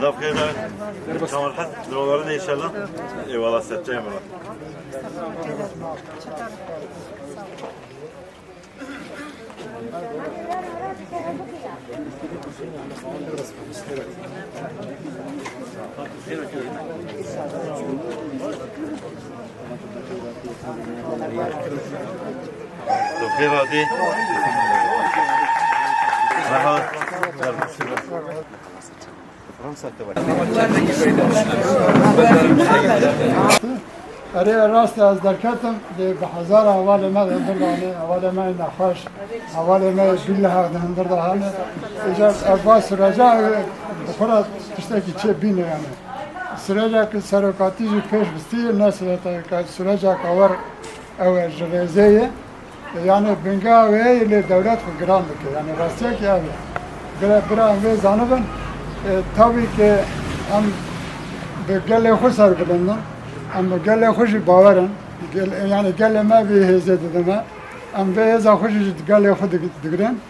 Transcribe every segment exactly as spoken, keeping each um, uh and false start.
Laf xêr. Çamal hat. Droların inşallah. Eyvallah, setçeyim. Tu xêr hatî. Merhaba. Fransa te var. Erê, rast e, ez derketim, dê bi hezara hevalê me di hundir de hene, hevalê me yê nexweş, hevalê me yê bîlehaq di hundir de hene. Îcar ev va sürece, e, bi xwe re tiştekî çê bîne yani. Sürecek serokatî jî pêş bistî, ne sürecek, sürecek awar ew e ji rêzê ye. Yani bingeha wê lê dewlet xwe giran dike. Yani rastiyekî ev e. Bira, bira em vê zanibin, e, tabii ki em bi gelê xwe serbilind in. Em bi gelê xwe jî bawer in. Gel, yani gelê me vê hêzê dide me. Em vê hêza xwe jî ji gelê xwe dig-, digirin.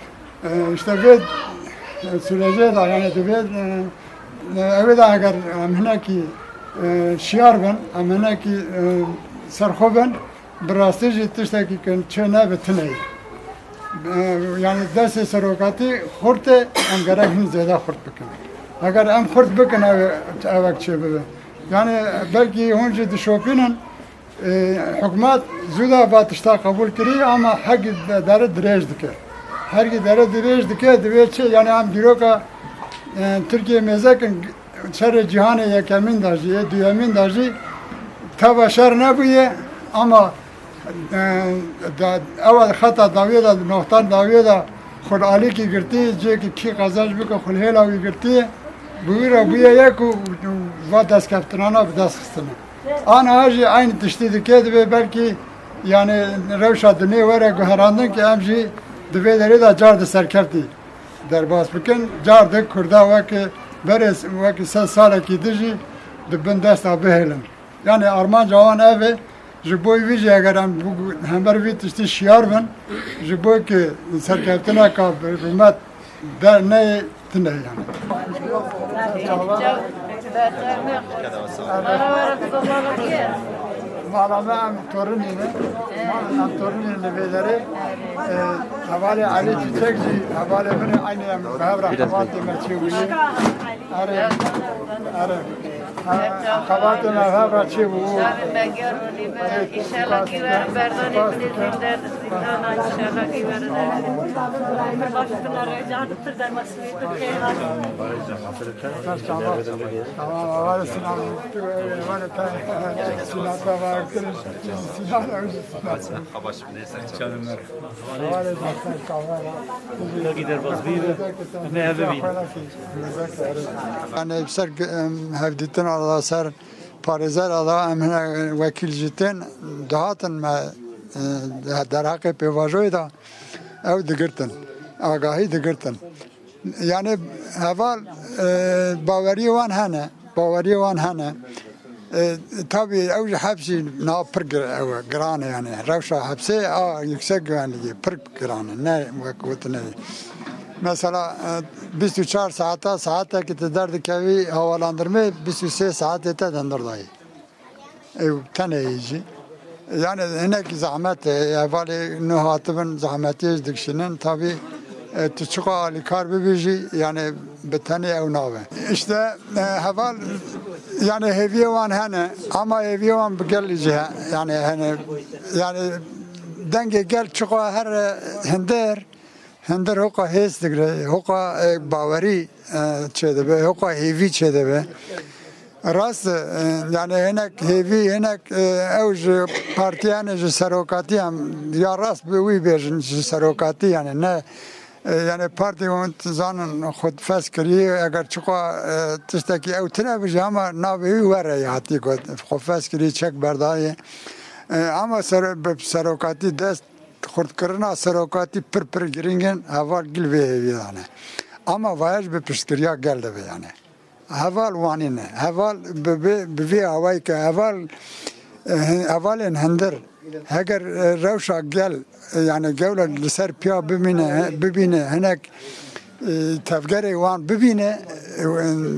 E, işte vê, e, sürecê de, yani di vê, e, e, ew ê de eger em hinekî, e, şiyar bin, em hinekî, e, serxwe bin, bi rastî jî tiştekî ku çê nebe tune ye. E, yani destê serokatî xurt e, em gerek hin zêde xurt bikin. Eger em xurt bikin, ev, evek çê bibe. Yani belkî hûn jî dişopînin, e, hikûmet zû da va tişta qebûl kirî, ama hergî de-, dere dirêj dike. Hergî dere dirêj dike, divê çi? Yani em dîroka, e, Tirkiye mêzekin, şerê cîhanê yekemîn de jî, yê duyemîn de jî teva şer nebûye, ama, e, da, ewa xeta dawiyê de, noxtan dawiyê de xwe li alîkî girtî, cihekî kî qezenc bike, xwe li hêla wî girtî, bi wî re bûye yek û va destkeftnana bi dest xistine. Aniha jî eynî tiştî dike, divê belkî, yani, rewşa dinê were guherandin ki em jî di vê derê de car di serkeftî derbas bikin. Car di Kurda weke berê, weke sed salekî di jî di bin desta bihêlin. Yani armanca wan ev e, ji bo wî jî eger em bi-, hember vî tiştî şiyar bin, ji bo ki serkeftineka bi rûmet de neyê tune yani. Mala me em torunî ne. Em torunî ne vê derê. E, hevalê Elî Çiçek jî, hevalê min e, aynî em bi hev re xebatê me çêbûye. Erê, erê. Ha, xebatê me hev re çêbû. Çavê me gerr û nîve. Înşallah ki werin berdanê bilê zînder di zîndana, înşallah ki werin. Baş bin re can, pir dermasî. Tamam, var olsun abi. Var olsun. Sinan da var. Sinan abi. Var olsun. Tamam. Kaki derbas bî, me ev bî. Yani ser, em, hevdîtin ala ser parêzer ala em hine wekîl jî tên dihatin me, e, derheqê pêvajoyê de ew digirtin. Agahî digirtin. Yani heval, e, baweriyê wan hene, baweriyê wan hene. E, tabî ew ji hepsî na pir gir-, ew e, giran e yani. Rewşa hepsê a yüksek güvenliği pir giran e, ne wek gotinê. Mesela, e, bîst û çar saeta, saetekî tu derdikevî havalandırmê, bîst û sê saetê te dindir dayî. Ew tenê yî jî. Yani hinekî zehmet e, hevalê nû hatibin zehmetiyê jî dikişînin. Tabî, e, tu çiqa alîkar bibî jî, yani bi tenê ew nabe. İşte, e, heval, yani hêviyê wan hene, ama hêviyê wan bi gelî jî he-, yani hene, yani dengê gel çiqa here, e, hindir, hindir hoqa hêz digre, hoqa, e, bawerî, e, çêdibe, hoqa hêvî çêdibe. Rast e, e, yani hinek hêvî, hinek, e, ew ji partiyane, ji serokatî em ya rast bi wî bêjin, ji serokatî yani ne, e, yani partî hûn zanin xwe fes kirî, eger çiqa, e, tiştekî ew tune bijî, ama navê wî were hatî got, xwe fes kirî, çek berdayê. E, ama ser-, bi serokatî dest xurtkirina serokatî pir pir girîng in, heval gil vê hêviyê de ne. Ama vayaj bi piştgiriya gel de be yani. Heval wanî ne. Heval bi, bi, bi vê awayî ke heval, e, hevalên hindir Heger e, rewşa gel, e, yani gewla li ser piya bimîne, he- bibîne, hinek e, tevgerê wan bibîne, e,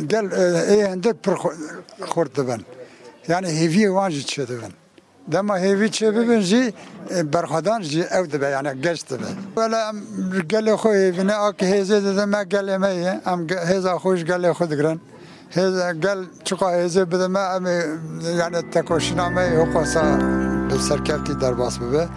gel e, ê hindik pir xu- xurt dibin. Yani hêviyê wan jî çêdibin. Dema hêvî çêbibin jî e, berxwedan jî ew dibe, yani geş dibe. Wela em gelê xwe hêvîne, a ki hêzê dide me gelê me ye, em ge- hêza xwe ji gelê xwe digirin. Hêz, gel çiqa hêzê bide me, em ê, yani tekoşîna me yê hiqasa bi serkevtî derbas bibe.